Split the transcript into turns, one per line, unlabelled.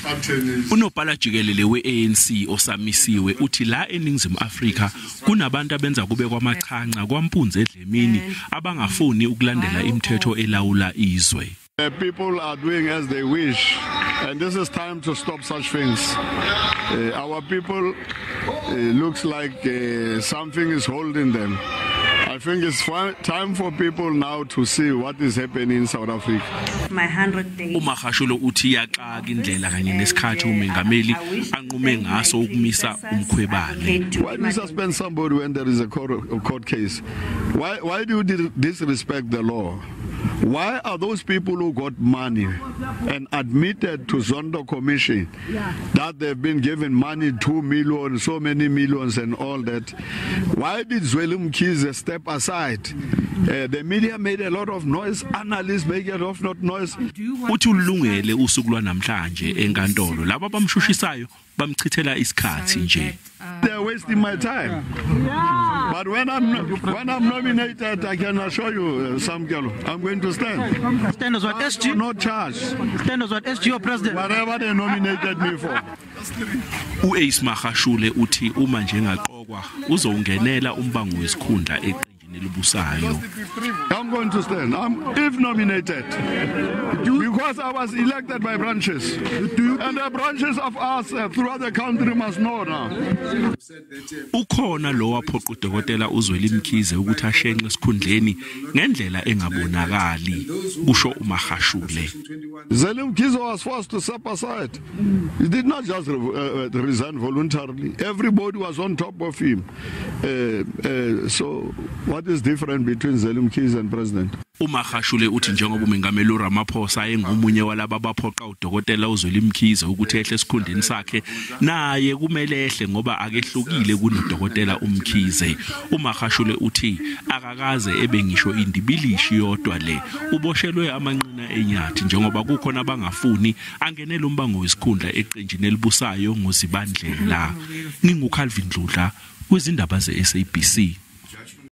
Attorneys.
Unobhala jikelele we-ANC osamisiwe uthi la eNingizimu Afrika kunabantu abenza kube kwamachanca kwampunzi edlemini abangafuni ukulandela imithetho elawula izwe.
The people are doing as they wish, and this is time to stop such things. Our people looks like something is holding them. I think it's time for people now to see what is happening in South Africa.
My 100 days.
UMagashule uthi iyaxaka indlela kanye nesikhathi umengameli anqume ngaso ukumisa uMkhwebane.
Why do you suspend somebody when there is a court case? Why do you disrespect the law? Why are those people who got money and admitted to Zondo Commission that they've been given money, 2 million, so many millions and all that? Why did Zweli Mkhize step aside? The media made a lot of noise, analysts make a lot of noise.
Uthi ulungele usuku lwanamhlanje enkantolo laba abamshushisayo bamchithela isikhathi nje.
They're wasting my time. But when I'm nominated, I can assure you, Samkelo, I'm going to stand.
Stand as what, SG?
No charge.
Stand as what, SG or president?
Whatever they nominated me for.
U-Ace Magashule uthi uma njengaqokwa uzongenela umbango wesikhundla eqenjini elibusayo.
I'm going to stand. If nominated, because I was elected by branches, and the branches of us throughout the country must know now.
Ukhona lo waphoqa udokotela uZweli Mkhize ukuthi ashenxe esikhundleni ngendlela engabonakali, kusho uMagashule.
Zweli Mkhize was forced to step aside. He did not just resign voluntarily. Everybody was on top of him. So what is different between Zweli Mkhize and president?
uMagashule uthi njengoba umengameli uRamaphosa engomunye walaba abaphoqa udokotela uZweli Mkhize ukuthi ehle esikhundleni sakhe, naye kumele ehle ngoba akehlukile kunodokotela uMkhize. uMagashule uthi akakaze ebe ngisho indibilishi yodwa le, uboshelwe amanqina enyathi njengoba kukhona abangafuni angenele umbango wesikhundla eqenjini elibusayo ngoZibandlela. NginguCalvin Dludla kwizindaba ze-SABC.